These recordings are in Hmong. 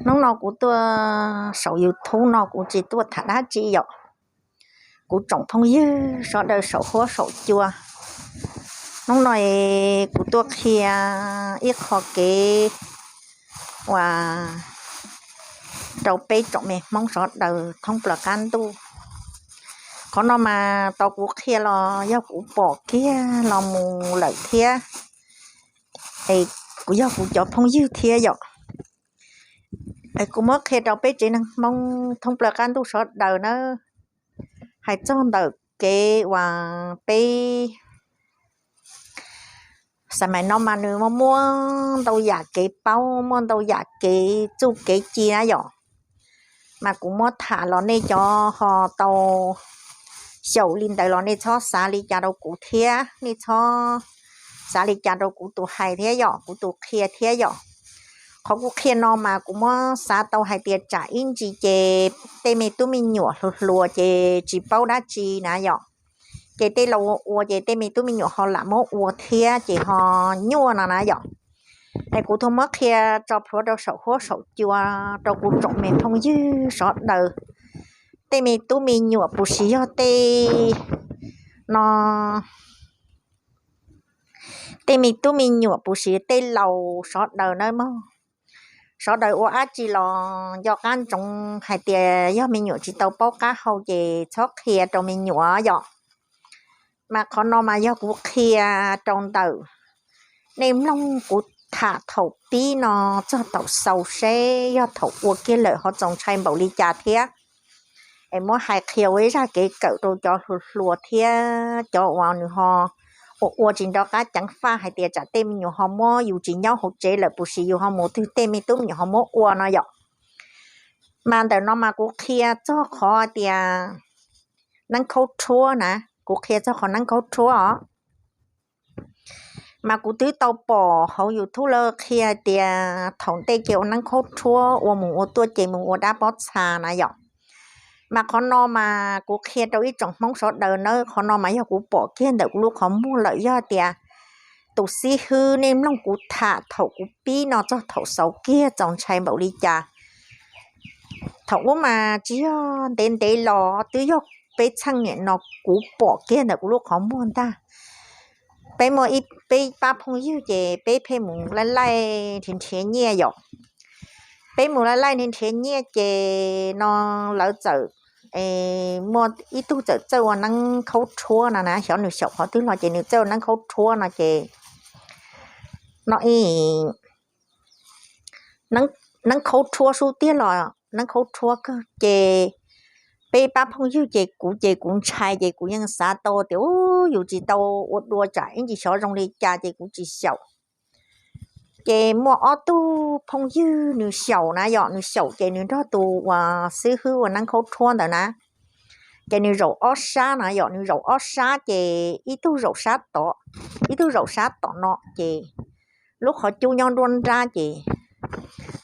Hnub no kuv tuaj saum YouTube no kuv tsis tuaj tham dab tsi yom. Kuv tsoom phooj ywg sawv daws saum huab saum cua, hnub no kuv tuaj qhia ib qho kev uas rau peb tsoom me Hmoob sawv daws thoob plaws qab ntuj. Qhov no mas tau kuv qhia los yog kuv pom kiag los mus lawm thiab, es kuv yog kuv cov phooj ywg thiab yom. Kuv muab qhia rau peb tsev neeg Hmoob thoob plaws qab ntuj sawv daws nawb. Hais txog ntawm kev uas peb xav mais no mas nws muaj muaj ntau yam kev paub, muaj ntau yam kev txuj kev ci na yom. Mas kuv muab tham los nej cov ho tau xyaum li ntawd los nej txhob xav li cas rau kuv thiab, nej txhob xav li cas rau kuv tus hais thiab yom, kuv tus qhia thiab yom. Qhov kuv qhia no mas kuv muab xav tau hais tias tsam ib ntsis ces tej me tub me nyuam hluas hluas ces tsis paub dab tsi na yom, ces tej laus ua ua ces tej me tub me nyuam ho lam muab ua thiab ces ho nyuaj no na yom. Es kuv thiaj muab qhia tso plhuav rau saum huab saum cua rau kuv tsoom me phooj ywg sawv daws. Tej me tub me nyuam puas tsis yog tej no, tej me tub me nyuam puas tsis tej laus sawv daws nawb mog. Sawv daws ua dab tsi los nco qab ntsoov hais tias yog me nyuam tsis tau paub qab hau ces txhob qhia rau me nyuam yom. Mas qhov no mas yog kuv qhia rau ntawm nej mloog kuv tham thaum pib no txog thaum xaus seb yog thaum ua kiag lawm ho txaus ntshai npaum li cas thiab. Es muab hais qhia ua ib zaj kev kawm rau cov hluas hluas thiab cov uas nws ho ua ua tsis nco qab ceev faj hais tias tsam tej me nyuam ho muab yus tsis nyob hauv tsev lawm puas tsis yus ho mus twg tej me tub me nyuam ho muab ua no yom. Mas ntawm no mas kuv qhia txog qhov tias neeb khaub rhuab na, kuv qhia txog qhov neeb khaub rhuab os. Mas kuv twb tau pom hauv YouTube lawv qhia tias thaum ntej ces ua neeb khaub rhuab ua mus ua tuaj ces mus ua dab pob txha na yom. Mas qhov no mas kuv qhia rau ib tsoom Hmoob sawv daws nawb, qhov no mas yog kuv pom kiag ntawm kuv lub qhov muag lawm, yog tias tus xib hwb nej mloog kuv tham thaum kuv pib no txog thaum xaus kiag txaus ntshai npaum li cas. Thaum ub mas tsis yog ntev ntev los twb yog peb txheej niam no kuv pom kiag ntawm kuv lub qhov muag ntag. Peb muaj peb ib pab phooj ywg ces peb pheej mus laij laij nrhiav nrhiav nyiaj yom. Peb mus laij laij nrhiav nrhiav nyiaj ces no lawv txawm muaj ib tug txawm txawj ua neeb khaub rhuab no na, xyov nws xyaum qhov twg los ces nws txawj ua neeb khaub rhuab no ces no neeb khaub rhuab sub tiag los neeb khaub rhuab kawg ces peb pab phooj ywg ces kuv ces kuv ntshai ces kuv yeej xav tau tias u yus tsis tau ua dua tsam ib ntsis xyov zoo li cas ces kuv tsis xyaum. Ces muaj ob tug phooj ywg nws xyaum na yom, nws xyaum ces nws nrog tus uas xib hwb ua neeb khaub rhuab ntawd na, ces nws zaum ob sab na yom, nws zaum ob sab ces ib tug zaum sab tod, ib tug zaum sab tom no ces lub qhov cub nyob nruab nrab ces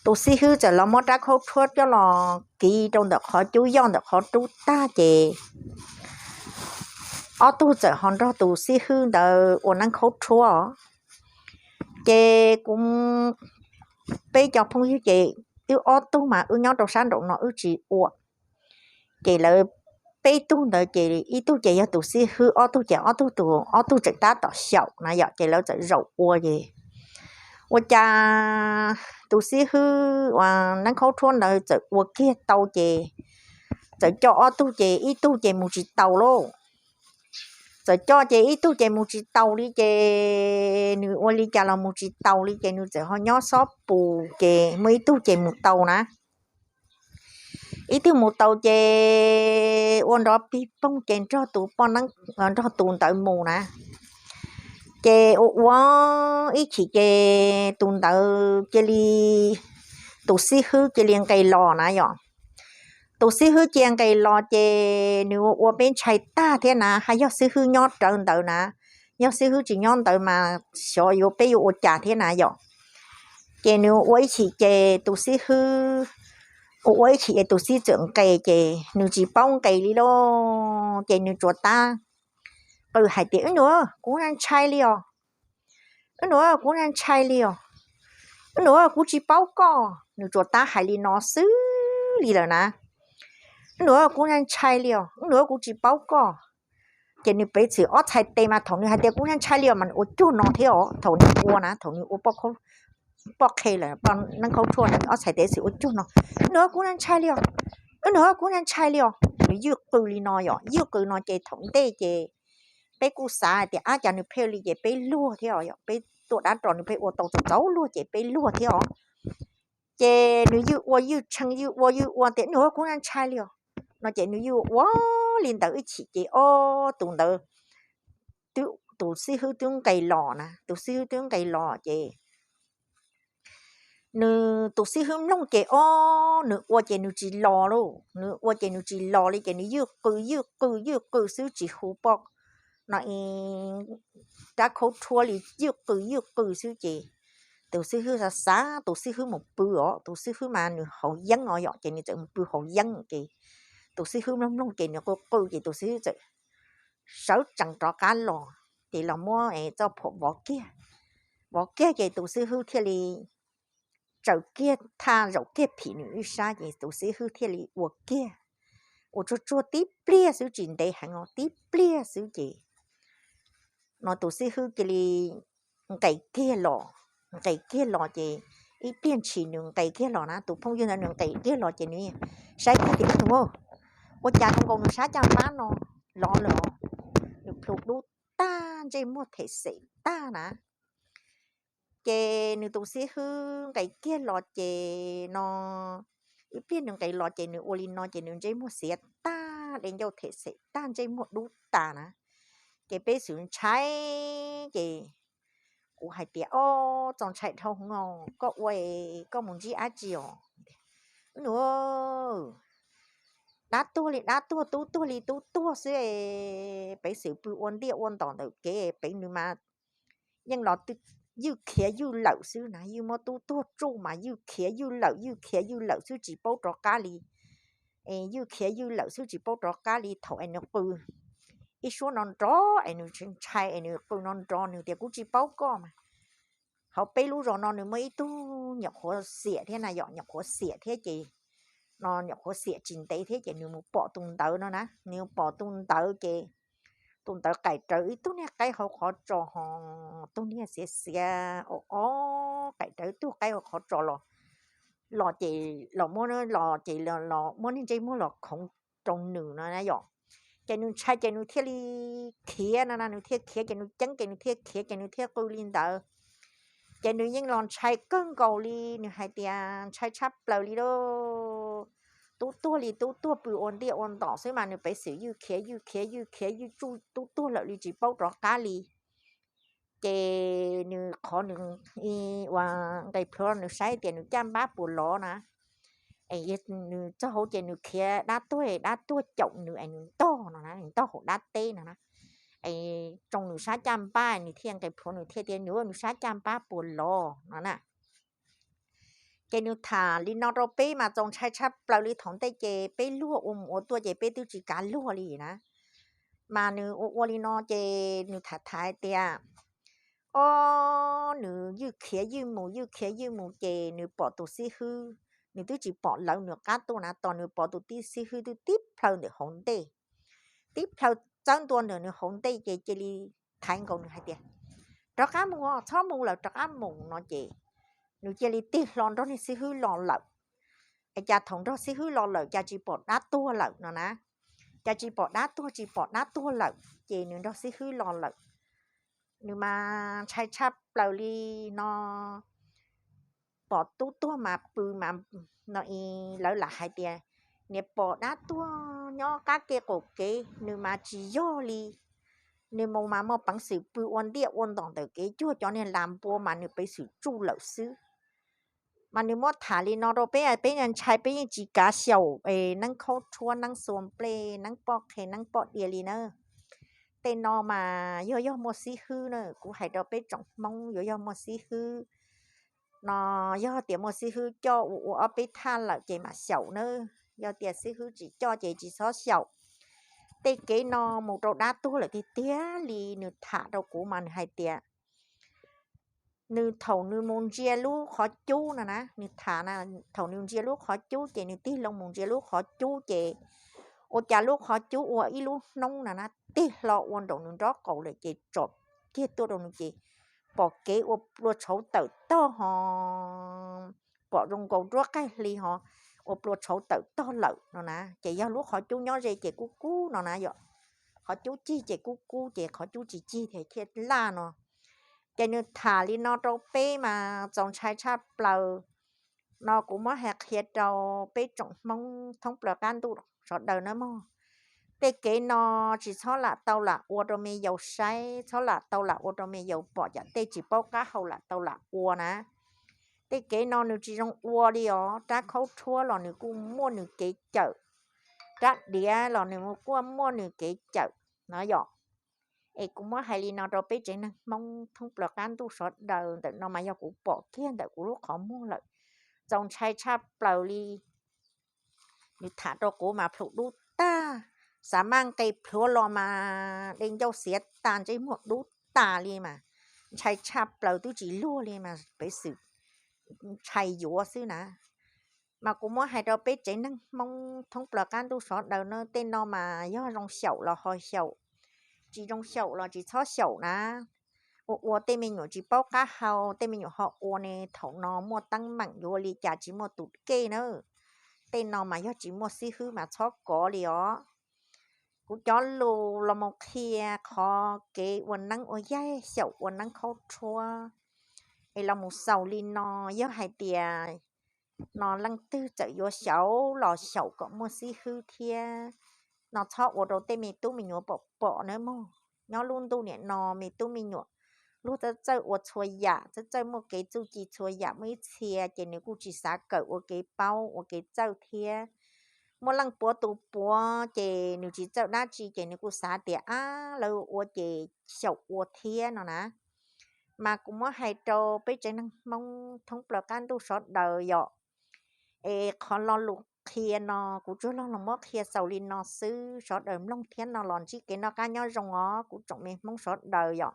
tus xib hwb txawm los muab rab khaub rhuab coj los kiv rau ntawm qhov cub yoj ntawm qhov rub tag ces ob tug txawm ho nrog tus xib hwb ntawd ua neeb khaub rhuab. Ces kuv peb cov phooj ywg ces wb ob tug mas wb nyob rau sab nraum no wb tsis ua. Ces lawv peb tug ntawd ces ib tug ces yog tus xib hwb, ob tug ces ob tug tus ob tug tseem tab tom xyaum na yom, ces lawv txawm zaum ua ces ua cas tus xib hwb uas neeb khaub rhuab ntawd txawm ua kiag tau ces txawm coj ob tug ces ib tug ces mus tsis taus lauj. Txawm coj ces ib tug ces mus tsis taus li ces nws ua li cas los mus tsis taus li ces nws txawm ho nyob xob pus ces muaj ib tug ces mus tau na. Ib tug mus tau ces ua nrov pig poog ces nrog tus poj neeb, nrog tus ntawd mus na. Ces ua ua ib chim ces tus ntawd cia li, tus xib hwb cia li nqes los na yom. Tus xib hwb cia nqes los ces nws ua ua peb ntshai tag thiab na, haj yog xib hwb nyob rawv ntawd na, yog xib hwb tsis nyob ntawd mas xyov yuav peb yuav ua cas thiab na yom. Ces nws ua ib chim ces tus xib hwb, ua ua ib chim ces tus xib txawm nqes ces nws tsis paub nqes li lauj, ces nws tsuas tab qw hais tias wb nus, kuv ntshai li os, wb nus, kuv ntshai li os. Nws, kuv tsis paub koj. Nws tsuas tab hais li no xwb li lawm na. Nws, kuv ntshai li os. Nws, kuv tsis paub koj. Ces nws pev xwm ob txhais tes mas thaum nws hais tias kuv ntshai li os mas nws ua cuag no thiab os. Thaum nws ua na, thaum nws ua poj qhe lawm, neeb khaub tshuaj na, ob txhais tes xwm ua cuag no. Nws, kuv ntshai li os. Nws, kuv ntshai li os. Nws ywj qw li no yom, ywj qw no ces thaum ntej ces peb kuj xav hais tias ab cas nws phem li ces peb luag thiab os, yog peb tuaj dab ros nws phem ua tau txaus txaus luag ces peb luag thiab os. Ces nws ywj ua ywj tshee, ywj ua ywj ua tias nws, kuv ntshai li os no ces nws ywj ua li ntawd ib chim ces ob tus ntawd, tus xib hwb twb nqes los na, tus xib hwb twb nqes los ces nws, tus xib hwb mloog ces ob nws ua ces nws tsis los lauj, nws ua ces nws tsis los li ces nws ywj qw ywj qw ywj qw xwb tsis hu poj no rab khaub tshuab li, ywj qw ywj qw xwb ces tus xib hwb xav xav tus xib hwb mus pw os, tus xib hwb mas nws haus yeeb os yom, ces nws txawm mus pw haus yeeb ces tus xib hwb mloog mloog ces nws qw qw ces tus xib hwb txawm sawv tsees rov qab los, ces los muab txoj phuam vov kiag, vov kiag ces tus xib hwb thiaj li tsaws kiag thaj zaum kiag phim nws ib sab ces tus xib hwb thiaj li ua kiag, ua tsuag tsuag tib pliag xwb tsis ntev heev os, tib pliag xwb ces no tus xib hwb cia li nqes kiag los, nqes kiag los ces ib pliag ntshis nws nqes kiag los na, tus phooj ywg ntawd nws nqes kiag los ces nws saib kiag tias tus, ua cas zoo nkaus nws sab caj npab no los lawm, nws plhu dub tag, ntsej muag them xem tag na. Ces nws tus xib hwb nqes kiag los ces no, ib pliag nws nqes los ces nws ua li no ces nws ntsej muag xiav tag, dej ncauj them xem tag, ntsej muag dub tas na. Ces peb xwb ntshai, ces kuv hais tias ob, txaus ntshai dhau hwv os, koj ua, koj mus ntsib dab tsi os? Nws, dab tuag li dab tuag, tub tuag li tub tuag xwb, peb xwb pw ua ntiaj ua ntom ntawm kev peb nws mas yeej los ywj khiav ywj lawm xwb na, ywj muab tub tuag tsuj mas ywj khiav ywj lawm, ywj khiav ywj lawm xwb tsis paub rov qab li. Ywj khiav ywj lawm xwb tsis paub rov qab li, thaum es nws qw ib suab no nrov es nws ntshai es nws qw no nrov, nws tias kuv tsis paub koj mas. Hauv peb lub zos no nws muaj ib tug nyuam qhuav xiam thiab na, yog nyuam qhuav xiam thiab ces no nyuam qhuav xiam tsis ntev thiab ces nws mus pom tus ntawd no na, nws pom tus ntawd ces tus ntawd qaim rawv ib tug niag qaib hauv qhov tsos ho, tug niag xiav xiav o o, qaim rawv ib tug qaib hauv qhov tsos los, los ces los muab, los ces los muab niag ntsej muag los khoov rau nws no na yom. Ces nws ntshai ces nws thiaj li khiav no na, nws thiaj khiav ces nws ceeb ces nws thiaj khiav ces nws thiaj qw li ntawd. Ces nws yeej los ntshai kawg nkaus li, nws hais tias ntshai tshaj plaws li lauj, tub tuag li tub tuag pw ua ntiaj ua ntom xwb mas nws peb xwm ywj khiav ywj khiav ywj khiav ywj tsuj tub tuag lawm li tsis paub rov qab li. Ces nws qhov nws ua nqe plhuav nws saib tias nws caj npab puas lov na, nws txog hauv ces nws khiav dab tuag, dab tuag caum nws es nws ntog no na, nws ntog hauv dab teb no na, es tsoo nws sab caj npab nws thiaj nqe plhuav nws thiaj tias nws, nws sab caj npab puas lov no na. Ces nws tham li no rau peb mas txaus ntshai tshaj plaws li, thaum ntej ces peb luag ua mus ua tuaj ces peb twb tsis kav luag li na. Mas nws ua ua li no ces nws tham tham hais tias, ob, nws ywj khiav ywj mus ywj khiav ywj mus ces nws pom tus xib hwb, nws twb tsis pom lawv nws qab tuaj na, tos nws pom tus tib xib hwb twb tib plhaw ntawm hauv ntej, tib plhaw txawb ntua ntawm nws hauv ntej ces cia li thaiv nkaus nws hais tias, rov qab mus os, txhob mus lawm, rov qab mus no ces nws cia li tig hlo nrog niag xib hwb los lawm. Es cas thaum nrog xib hwb los lawm cas tsis pom dab tuag lawm no na, cas tsis pom dab tuag, tsis pom dab tuag lawm ces nws nrog xib hwb los lawm. Nws mas ntshai tshaj plaws li no, pom tub tuag mas pw mas no, lawv lam hais tias, niag pom dab tuag nyob qab kev qaum kev, nws mas tsis yog li. Nws mus mas muaj peev xwm pw ua ntiaj ua ntom ntawm kev cuag cov niag las npua mas nws peev xwm tsuj lawm xwb. Mas nws muab tham li no rau peb, peb ntshai peb yeej tsis kav xyaum es neeb khaub tshuab, neeb xua nplej, neeb poj qhe, neeb poj dia li na. Tej no mas yog, yog muaj xib hwb na, kuv hais rau peb tsoom Hmoob yuav yog muaj xib hwb no, yog tias muaj xib hwb coj ua ua ob peb thaj lawm ces mam xyaum nawb. Yog tias xib hwb tsis coj ces tsis txhob xyaum. Tej kev no mus rau dab tuag lawm tiag tiag li, nws tham rau kuv mas nws hais tias nws thaum nws mus ntsia lub qhov cub no na, nws tham na, thaum nws ntsia lub qhov cub ces nws tig loo mus ntsia lub qhov cub ces ua cas lub qhov cub ua ib lub hnub no na tig hlo ua nraum nws nrob qaum lawm ces tsom kiag tuaj rau nws ces pom kev ua plua tshauv tawm tog ho pom zoo nkaus nruab qaij hli ho ua plua tshauv tawm tog lawm no na. Ces yog lub qhov cub nyob ze ces kub kub no na yom, qhov cub cig ces kub kub ces qhov cub tsis cig thiaj laj no. Ces nws tham li no rau peb mas txaus ntshai tshaj plaws no kuv muab hais qhia rau peb tsoom Hmoob thoob plaws qab ntuj sawv daws nawb mog. Tej kev no tsis txhob lam tau lam ua rau me yaus saib, txhob lam tau lam ua rau me yaus pom, cas tej tsis paub qab hau lam tau lam ua na. Tej kev no nws tsis zoo ua li os, rab khaub rhuab los nws kuj muaj nws kev cawm, rab diav los nws kuj muaj nws kev cawm no yom. Es kuv muab hais li no rau peb tsev neeg Hmoob thoob plaws qab ntuj sawv daws, ntawm no mas yog kuv pom kiag ntawm kuv lub qhov muag lawm, txaus ntshai tshaj plaws li. Nws tham rau kuv mas plhus dub tag, xav maj nqe plhuav los mas dej ncauj xiav tag, ntsej muag dub tas li mas ntshai tshaj plaws twb tsis luag li mas pev xwm ntshai yuav xwb na. Mas kuv muab hais rau peb tsev neeg Hmoob thoob plaws qab ntuj sawv daws na, tej no mas yog zoo xyaum los ho xyaum, tsis zoo xyaum los tsis txhob xyaum na. Ua ua tej me nyuam tsis paub qab hau, tej me nyuam ho ua ne, thaum no muaj teeb meem yuav ua li cas tsis muaj tus kej na. Tej no mas yog tsis muaj xib hwb mas txhob kov li os. Kuv cov lus los mus qhia qhov kev ua neeb ua yaig, xyaum ua neeb khaub rhuab es los mus xaus li no. Yog hais tias no leej twg txawm yuav xyaum los xyaum kom muaj xib hwb thiab no, txhob ua rau tej me tub me nyuam pom pom nawb mog. Nyob lub ntuj niam no me tub me nyuam luag txawj txawj ua txhua yam, txawj txawj muaj kev txuj ci txhua yam, muaj ib txhia ces nws kuj tsis xav kawm ua kev paub ua kev txawj thiab. Muaj leej puav tus puav ces nws tsis txawj dab tsi ces nws kuj xav tias ab lawv ua ces xyaum ua thiab no na. Mas kuv muab hais rau peb tsev neeg Hmoob thoob plaws qab ntuj sawv daws yom. Es qhov lo lus qhia no kuv tsuas los los muab qhia xaus li no xwb, sawv daws mloog thiab no los ntsib kev noj qab nyob zoo os kuv tsoom me Hmoob sawv daws yom.